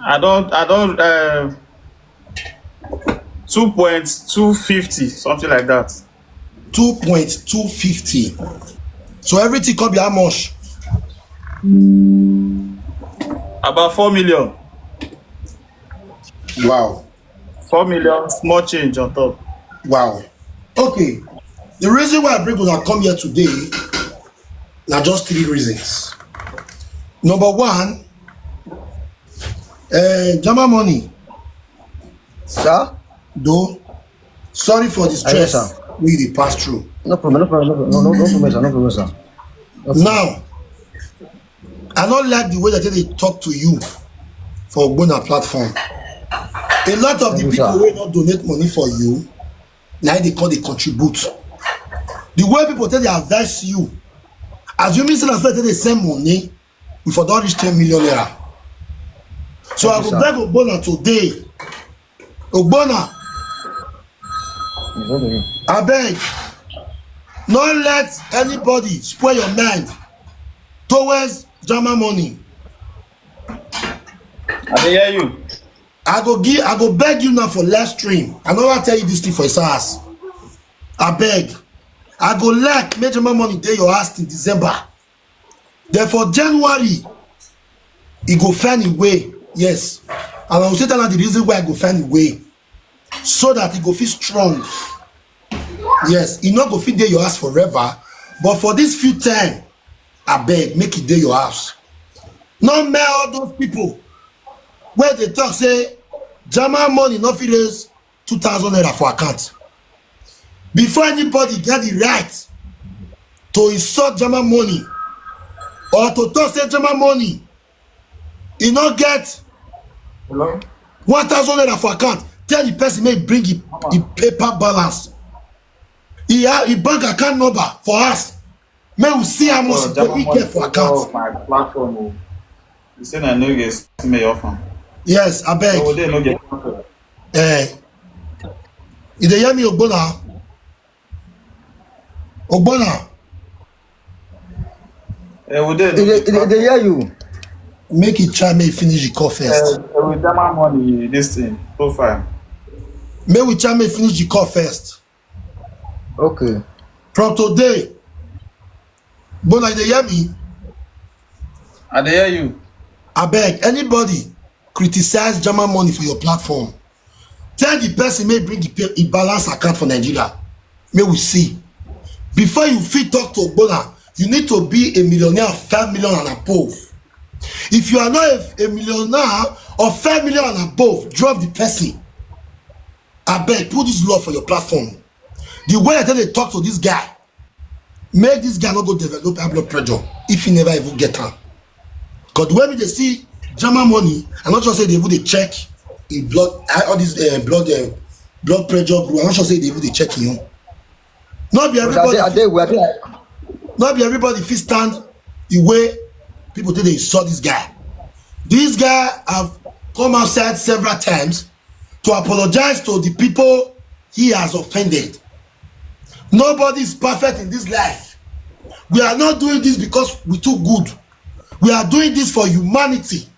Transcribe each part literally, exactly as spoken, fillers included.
I don't, I don't, uh, two point two fifty, something like that. Two point two fifty. So everything come be how much? About four million. Wow. Four million, small change on top. Wow. Okay. The reason why I bring una come here today na just three reasons. Number one, uh, Jama Money. Sir? Though, sorry for the Yes, stress sir. we dey pass through. No problem, no problem, no problem, no, no problem, sir, no problem, sir. Now, I don't like the way that they talk to you for Ogbona platform. A lot of the Thank you, people sir. Will not donate money for you. Now they call they contribute. The way people tell they advise you, assuming say that's why they send money, we for don't reach ten million naira. So I Thank you, will sir. beg Ogbona today. Ogbona, It's okay. I beg, not let anybody spoil your mind towards Jama Money. I dey hear you. I go give, I go beg you now for live stream. I never tell you this thing for his house. I beg. I go like make Jama Money dey your house till December. Then for January, he go find a way. Yes. And I will say that na the reason why I go find a way. So that he go feel strong. Yes, he not go fit dey your house forever. But for this few time, I beg, make it dey your house. Not make all those people where they talk say Jama Money not fit raise two thousand naira for account. Before anybody get the right to insult Jama Money or to talk say Jama Money, he not get Hello? one thousand naira for account. Tell the person make bring the, the paper balance. He have the bank account number for us. May we see how much Bro, we get for Jama account. Money, my platform. Oh. You say na no get me often. Yes, I beg. Oh, they no get platform. Eh, you dey hear me, Ogbona? Ogbona, Eh, we dey They, they, they, they hear you. Make it try, make it finish the call first. Eh, eh, with Jama Money, this thing, profile. Make we try, make it finish the call first. Okay. From today, Ogbona, you dey hear me? I dey hear you. I beg, anybody criticize Jama Money for your platform, tell the person may bring the pay, a balance account for Nigeria. May we see. Before you fit talk to Ogbona, you need to be a millionaire of five million and above. If you are not a, a millionaire of five million and above, drop the person. I beg, put this law for your platform. The way I tell they talk to this guy, make this guy not go develop high blood pressure if he never even get am. Because the way me they see Jama Money, I'm not sure say they even they check in blood, all this uh, blood uh, blood pressure, bro. I'm not sure say they even they check you. Not be But I everybody. dey, I dey, we are there. Not be everybody fit stand the way people think they saw this guy. This guy have come outside several times to apologize to the people he has offended. Nobody is perfect in this life. We are not doing this because we too good. We are doing this for humanity.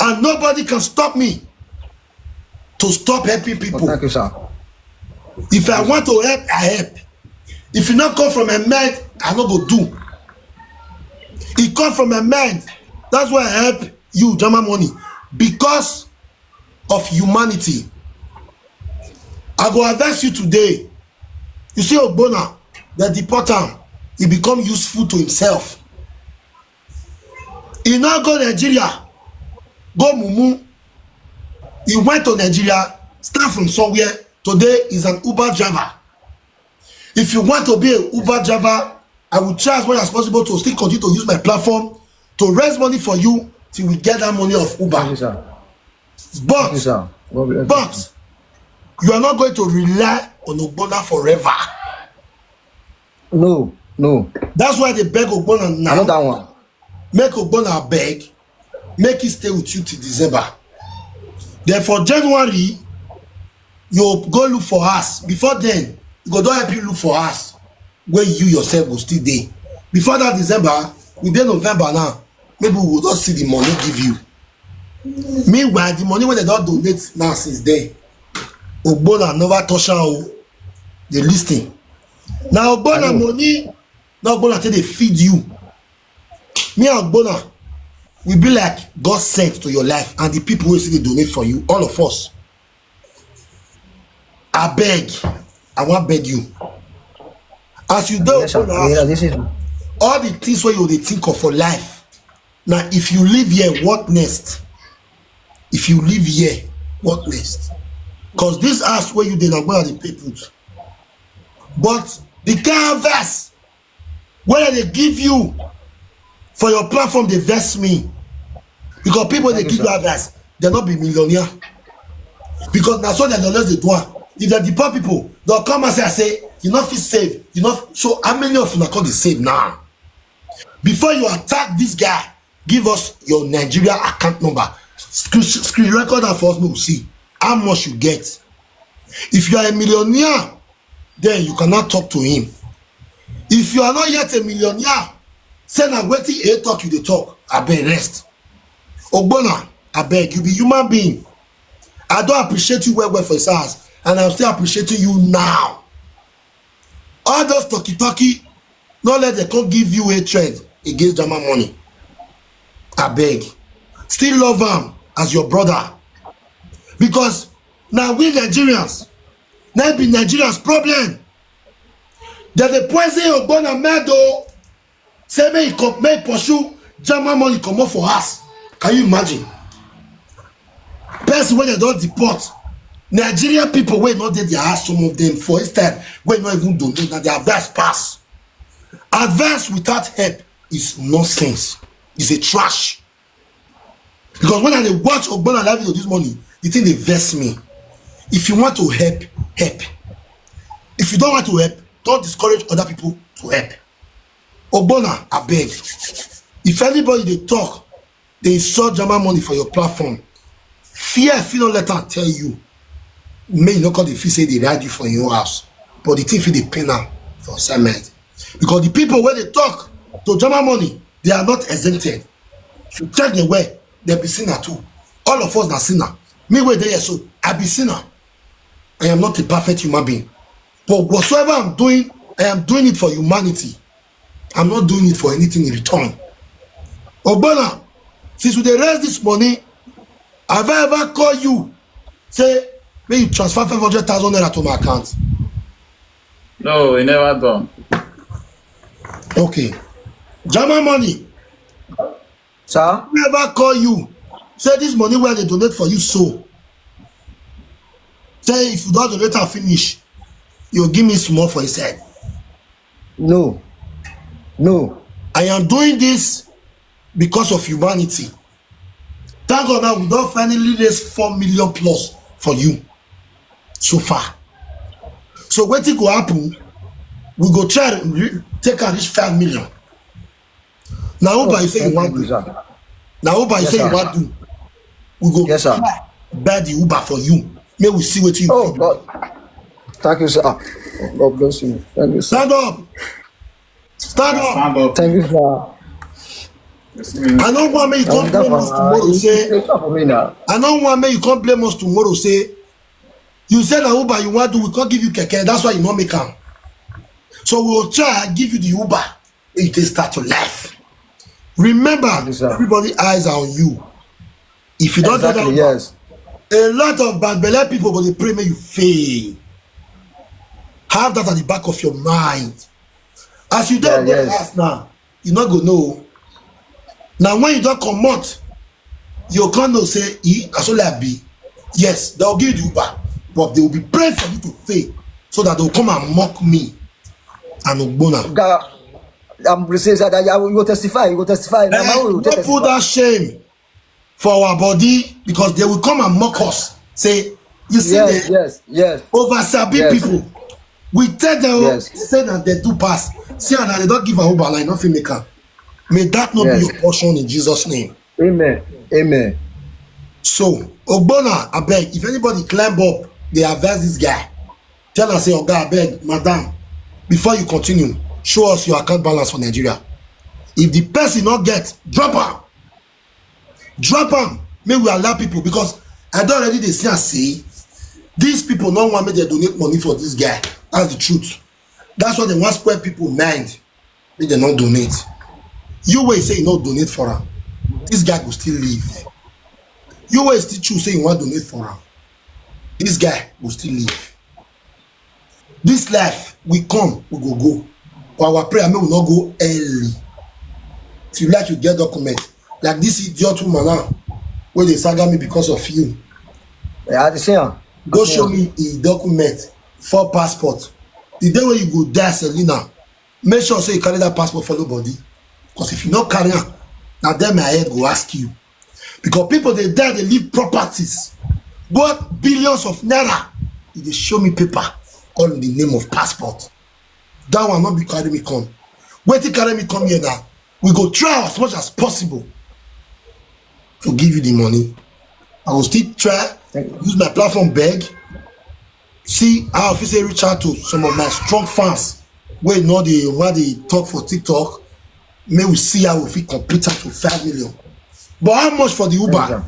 And nobody can stop me to stop helping But people. Thank you, sir. If I want to help, I help. If you not come from a man, I not go do. It come from a man. That's why I help you, Jama Money, because of humanity. I go advise you today. You see Ogbona, the deport am, he become useful to himself. He now go Nigeria, go mumu. He went to Nigeria, start from somewhere. Today is an Uber driver. If you want to be an Uber driver, I will try as much as possible to still continue to use my platform to raise money for you till we get that money of Thank you, Uber. Sir. But Thank you, Sir. God bless you. But you are not going to rely on Ogbona forever. No, no. That's why they beg Ogbona now. Another one. Make Ogbona beg, make it stay with you till December. Then for January, you go look for us. Before then, you go don't help you look for us where you yourself go still dey. Before that December, we dey November now. Maybe we will not see the money give you. Meanwhile, the money wey dem don donate now since then, Ogbona never touch am o. Dey listen. Na Ogbona money, na Ogbona take dey feed you. Me and Ogbona, we be like God sent to your life and the people wey still dey donate for you, all of us. Abeg, I wan beg you. As you dey Ogbona, all the things wey you dey think of for life, na if you live here, what next? If you live here, what next? Because this house wey you dey, na Ogbona dey pay put. But the kind verse wey dem dey give you for your platform dey vex me, because people dey give you advice, dem no be millionaire, because na so dem dey always dey do am. If dem dey poor people, dem come and say, I say, you no fit save, you no. So how many of una come dey save now? Before you attack this guy, give us your Nigeria account number, screen, screen record am for us, make we see how much you get. If you are a millionaire, then you cannot talk to him. If you are not yet a millionaire, say na wetin he talk you dey talk. Abeg, rest. Ogbona, abeg, you be human being. I don appreciate you well well for this house, and I'm still appreciating you now. All those talkie talkie, no let dem come give you hatred against Jama Money. Abeg, still love am as your brother, because na we Nigerians, na be Nigerians problem. Dem dey poison Ogbona mind o. Say make he come, make he pursue Jama Money comot for house. Can you imagine? Person wey dem don deport, Nigerian people wey no dey their house, some of them for this time wey no even donate, na their advice pass. Advice without help is nonsense. It's a trash. Because when I dey watch Ogbona live video this morning, the thing dey vex me. If you want to help, help. If you don't want to help, don't discourage other people to help. Ogbona, abeg. If anybody dey talk, dey insult Jama Money for your platform, fear fit no let am tell you. Make you no come dey feel say dey ride you for your house, but the thing fit dey pain am for inside mind. Because the people wey dey talk to Jama Money, they are not exempted. If you check the way, they be sinner too. All of us na sinner. Me wey dey here so, I be sinner. I am not a perfect human being. But whatsoever I'm doing, I am doing it for humanity. I'm not doing it for anything in return. Ogbona, since we dey raise this money, have I ever call you say make you transfer five hundred thousand naira to my account? No, we never done. Okay. Jama Money, Sir? never call you say this money wey I dey donate for you so, say if you don donate am finish, you give me small for inside. No. No. I am doing this because of humanity. Thank God now we don finally raise four million plus for you so far. So wetin go happen? We go try re- take am reach five million. Na Uber you say you wan do. Na Uber you say you wan do. We go Yes, sir. Try buy the Uber for you. Make we see wetin you Oh, fit do. God. Thank you, sir. God bless you. Thank you, sir. Stand up. Stand up. Stand up. Thank you, sir. Yes, man. I no wan make you come blame us tomorrow say Take care for me now. I no wan make you come blame us tomorrow say you say na Uber you wan do, we come give you keke, that's why you no make am. So we will try and give you the Uber make you take start your life. Remember, Yes, sir. Everybody eyes are on you. If you don't do Exactly, that, yes. A lot of bad belle people go dey pray make you fail. Have that at the back of your mind. As you Yeah, don't get yes. House now, you no go know. Now when you don comot, you can't know say e as only I be. Yes, they'll give you the Uber, but they will be praying for you to fail so that they'll come and mock me and Ogbona. God, I'm receiving that. You will testify. You will testify. Now, Eh, you will don't put testify. That shame for our body because they will come and mock us. Say, you see, Yes, the yes, yes. over sabi Yes. People. We tell them, Yes. They say that they do pass. See, and they don't give a Uber like nothing make am. May that not Yes. Be your portion in Jesus' name. Amen. Amen. So, Ogbona, I beg, if anybody climb up, they advise this guy. Tell us, say, Oga, I beg, madam, before you continue, show us your account balance for Nigeria. If the person not get, drop am. Drop am. Make we allow people, because I don already dey see am say these people no wan make dem donate money for this guy. That's the truth. That's why dem wan spoil people mind, make dem no donate. You wey say you no donate for am, this guy go still live. You wey still choose say you wan donate for am, this guy go still live. This life, we come, we go go. For our prayer, make we no go early. If you like, you get document. Like this idiot woman now, wey dey saga me because of you. Yeah, I dey see am. Go show me a document for passport. The day wey you go die, Selina, make sure say you carry that passport follow body. Because if you no carry am, na there my head go ask you. Because people dey die, dey leave properties, worth billions of naira. You dey show me paper, all in the name of passport. That one no be carry me come. Wetin carry me come here now? We go try as much as possible to give you the money. I go still try use my platform beg, see how I fit say reach out to some of my strong fans wey no dey wan dey talk for TikTok. Make we see how we fit complete am to five million. But how much for the Uber?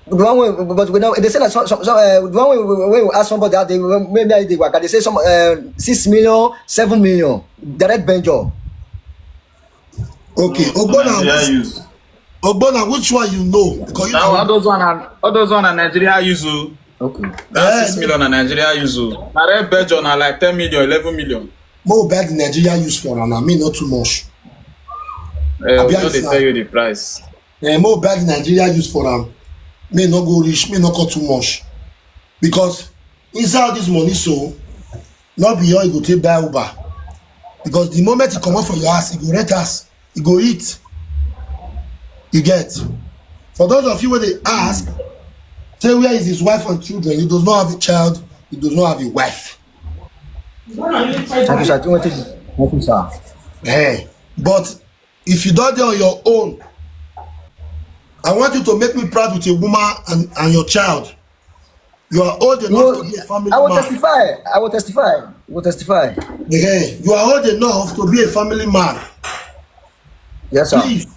The one wey, but we know they say that some, some, some uh, the one wey wey we ask somebody out there, maybe I dey work. They say some uh, six million, seven million direct venture. Okay, Ogbona, Nigeria which, use. Ogbona, which one you know? Because you Now, all know, those one are all those one are Nigeria use. Oh. Okay. That's Eh, six million na Nigeria use. Oh. Direct venture na like ten million, eleven million. Mo buy the Nigeria use for am, I mean not too much. Uh, Abi we I no dey sell? Tell you the price. Eh, mo buy the Nigeria use for am. May not go rich, may not go too much. Because inside this money, so not be all you go take buy Uber. Because the moment you come out from your house, you go rent house, you go eat. You get. For those of you where they ask, say where is his wife and children? He does not have a child, he does not have a wife. Thank you, sir. Thank you, sir. Eh. But if you don't do on your own, I want you to make me proud with a woman and, and your child. You are old enough Well, to be a family I will man. Testify. I will testify. I will testify. Eh, you are old enough to be a family man. Yes, sir. Please,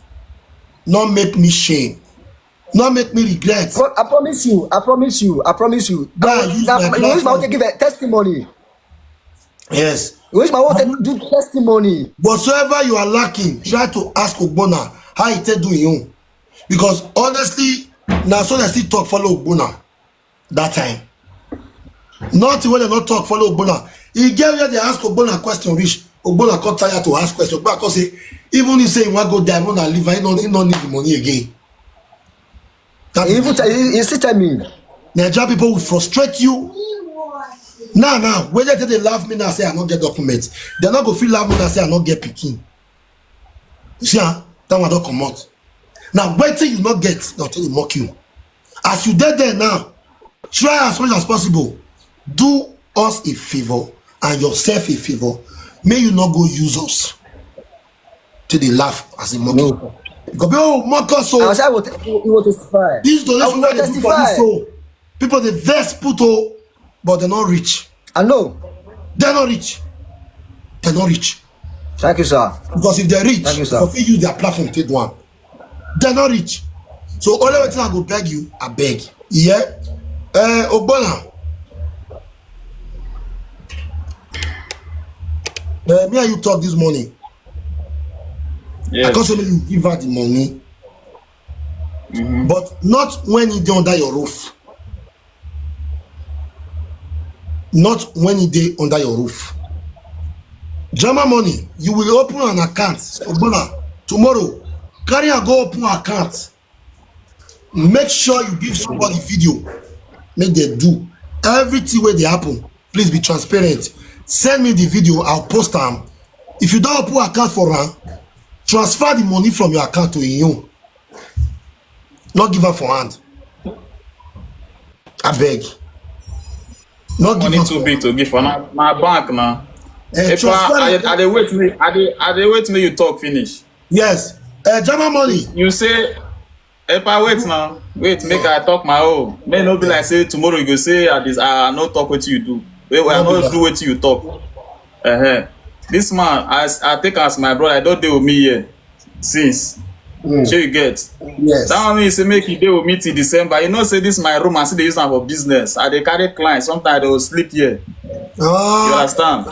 not make me shame. Not make me regret. But I promise you. I promise you. I promise you. Go and use my Use my platform. To give a testimony. Yes. Use my own to do testimony. Whatsoever you are lacking, try to ask Ogbona how he take do him own. Because honestly, now so they still talk follow Ogbona that time. Nothing when they not talk follow Ogbona. He get where they ask Ogbona question reach. Ogbona come tired to ask question. Ogbona come say, even he say he want go die, Ogbona leave, he no, he no need the money again. That is Even tell you, you still tell me. Nigerian people will frustrate you. Now, now, when they, they laugh me now, say I not get documents. They not go feel laugh me now, say I not get picking. You see, ah, that one don't come out. Now, wait till you not get, they'll tell you mock you. As you did there now, try as much as possible. Do us a favor and yourself a favor. May you not go use us. Till they laugh as a monkey. No. Because people mock us I so. was I will, you will testify. This I will donation wey they do for testify. This so. People they vex put oh, but they not rich. I know. They not rich. They not rich. Thank you, sir. Because if they rich, Thank you, sir. for fit use their platform take one. They not rich. So only thing I go beg you, I beg. Yeah. Uh, Ogbona. Uh, me and you talk this morning. I Yes. Can't say make you give her the money, Mm-hmm. but not when he dey under your roof. Not when he dey under your roof. Jama money, you will open an account. Ogbona, tomorrow, carry and go open account. Make sure you give somebody video. Make they do everything where they happen. Please be transparent. Send me the video. I'll post them. If you don't open account for her, transfer the money from your account to him own. Not give her for hand. I beg. Not give Money her too for big to give for na, na bank na. Eh, If transfer I, it. I, I dey wait me, I dey, I dey wait me you talk finish. Yes. Uh, Jama money. You say, if I wait now, wait, make I talk my own. May no be like say tomorrow you go say I dis, I no talk what you do. Wait, wait, I No be no that. Do what you talk. Uh-huh. This man, I, I take as my brother. I don't deal with me here since. Mm. Shey you get? Yes. That one mean say make you dey with me till December. You know say this my room, I still dey use am for business. I dey carry clients. Sometimes they will sleep here. You Ah, understand?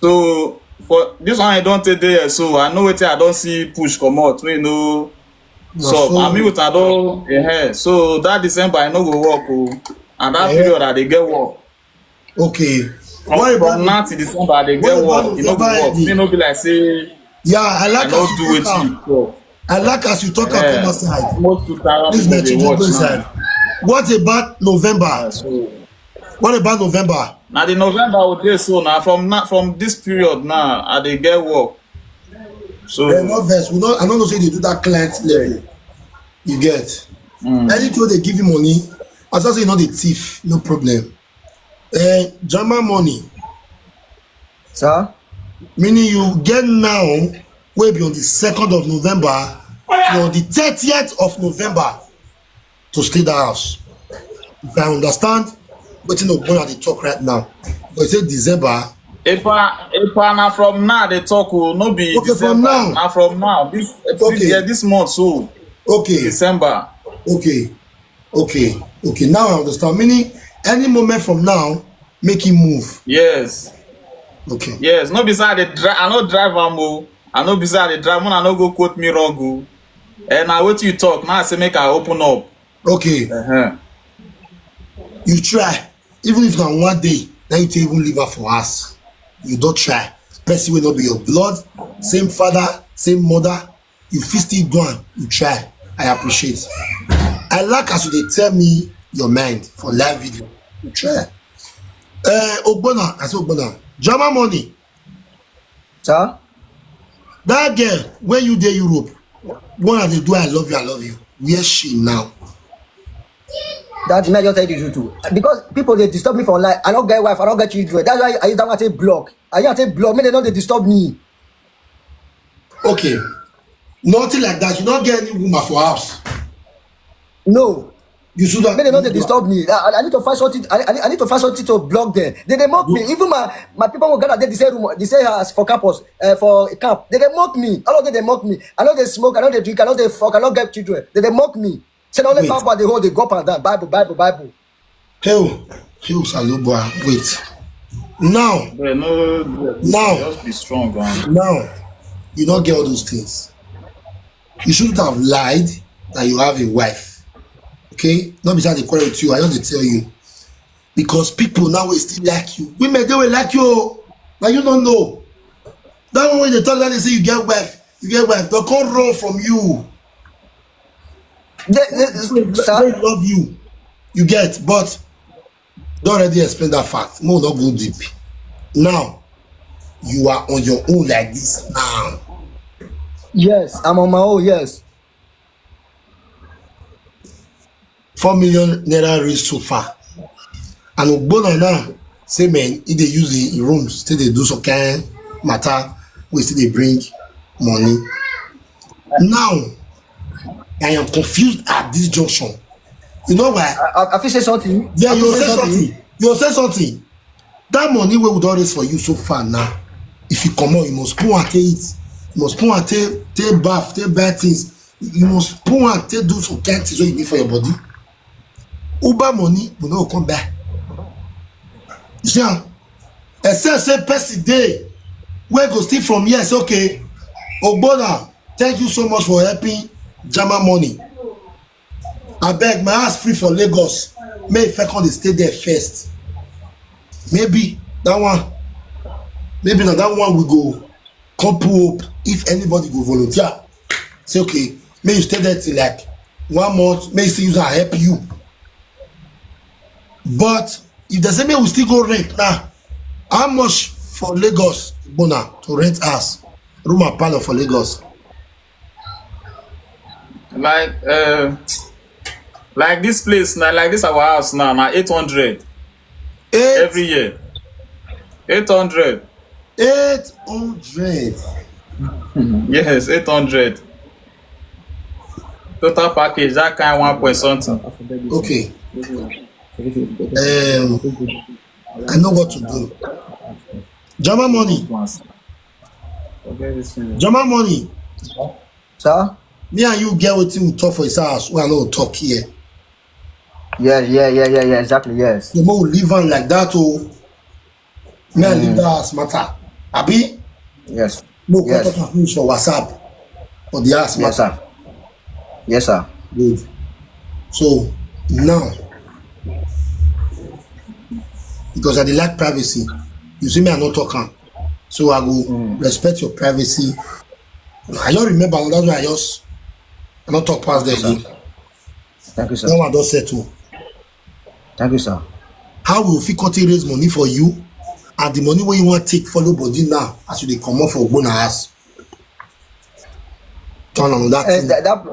So for this one, I don take dey here, so I know wetin I don see push comot. Wey no na sup. So. And me with I don, eh, so that December I no go work o. And that Eh? period I dey get work. Okay. From, What from about now till December I dey what get about work. E no go November work. Make ending? No be like say Yeah, I I like no as you do talk wetin am. you talk. I like as you talk am come Eh, outside. Most two thousand This people my dey children watch go now. inside. What about November? Yeah, so What about November? Na the November we dey so na from na from this period now I dey get work. So Eh, no vex. We no, I no know say they do that client level. You get. Mm. Anything wey dey give you money, as I say, you know the thief, no problem. Eh, German money, Sir? Meaning you get now, wey be on the second of November, to on the thirtieth of November to stay that house. If I understand wetin Ogbonna dey talk right now, but say December. Epa, epa, na from now they talk o, no be Okay, from December. Now. Na from now. This, this Okay. year, this month, so Okay. December. Okay. Okay. Okay. Now I understand. Meaning, any moment from now, make him move. Yes. Okay. Yes. No be say I dey dri-, I no drive am o. I no be say I dey drive. Una no go quote me wrong o. And na wetin you talk. Now I say make I open up. Okay. Uh-huh. You try. Even if na one day, now you take even leave her for us. You don't try. Person will not be your blood, same father, same mother. You fit still go and you try. I appreciate. I like as you dey tell me your mind for live video. You try. Uh, Ogbonna, I say Ogbonna. German money. Sir? That girl, when you dey Europe, when I dey do, "I love you, I love you." Where she now? That man just tell you the truth too. Because people dey disturb me for online. I don't get wife, I don't get children. That's why I use that one take block. I use take block. Make they no dey disturb me. Okay. Nothing like that. You don't get any woman for house. No. You should have. Make they no dey disturb me. I, I, I need to find something. I, I, need, I need to find something to block them. They, they mock me. Even my, my people who gather there, they say room, they say house for campus, uh, for camp. They, they mock me. All of them, they mock me. I know they smoke. I know they drink. I know they fuck. I don't get children. They, they mock me. Say the only Wait. Bible they hold, they go up and down. Bible, Bible, Bible. Hell, hell, Salubwa. Wait. Now, Bro, no, bro, Now. just be strong, man. Now, you don't get all those things. You shouldn't have lied that you have a wife. Okay? Not because they quarrel with you. I just dey tell you. Because people now will still like you. Women, they will like you. Now you don't know. That one when they talk that they say you get wife, you get wife. They can't run from you. They, they, They, sir? they love you. You get, but don't already explain that fact. Mo not go deep. Now, you are on your own like this now. Yes, I'm on my own. Yes. Four million naira raised so far. And Ogbonna now say, man, he dey use the rooms, still dey do some kind matter, we still dey bring money. Now, I am confused at this junction. You know why? I, I, I feel say something. Yeah, I you feel say say something. something. You say something. That money wey we don raise for you so far now, if you comot, you must put am take eat. You must put am take, take bath, take buy things. You must put am take do some kind things wey you need for your body. Uber money, we no go come buy. You see am? Except say person dey wey go steal from here, say, "Okay, Ogbonna, thank you so much for helping German money. Abeg, my house free for Lagos. Make e first come dey stay there first." Maybe that one, maybe na that one we go come pull up if anybody go volunteer. Say, "Okay, make you stay there till, like, one month, make you still use am help you." But if they say make we still go rent now, how much for Lagos, Ogbonna, to rent house, room and parlor for Lagos? Like, uh, like this place now, like this our house now, na eight hundred Eight, every year. Eight hundred. Eight hundred. Yes, eight hundred. Total package, that kind one point something. Okay. Um, I know what to do. German money. German money. Sir? Me and you get wetin we talk for inside house, we are not talk here. Yeah, yeah, yeah, yeah, yeah, exactly, yes. So make we leave am like that, oh. Me and leave that house matter. Abi? Yes. No, we Yes. talk am finish for WhatsApp. For the house Yes, matter. Sir. Yes, sir. Good. So now, because I dey like privacy, you see me, I no talk am. So I go respect your privacy. I don't remember, that's why I just, I don't talk past there again. Thank you, sir. That one don settle. Thank you, sir. How we fit come take raise money for you, and the money wey you wan take follow body now as you dey comot for Ogbonna house? Turn another Uh, thing. that, that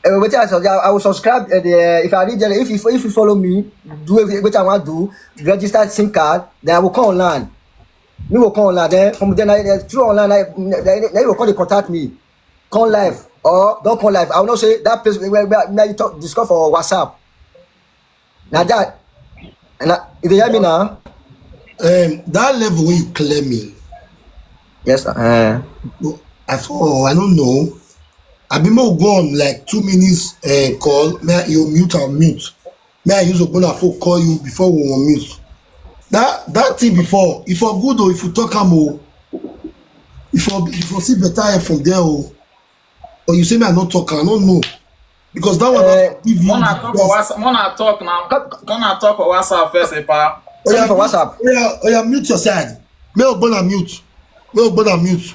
uh, wetin I, subscribe- I will subscribe. Uh, the, uh, if I read there, if you if you follow me, do wetin I want do, register SIM card, then I will come online. Me will come online. Then from then I uh, through online, I, then, then you will come dey contact me, come live or don't come live. I will not say that place where, where, where you talk discuss for WhatsApp. Now that, and I, you dey hear me now? Um, that level wey you clear me, Yes, sir. Uh, I for I don't know. I be more go on like two minutes uh, call. May I, you mute and mute. May I use Ogbonna phone call you before we unmute. That that thing before, if for good or if you talk am o, if for if for see better help from there o, or you say me I no talk, I no know, because that one Eh, give you When I the talk best. for WhatsApp, when I talk now, when I talk for WhatsApp first, epa. Oya, for WhatsApp. Oya, oya, mute your side. May Ogbonna mute. May Ogbonna mute.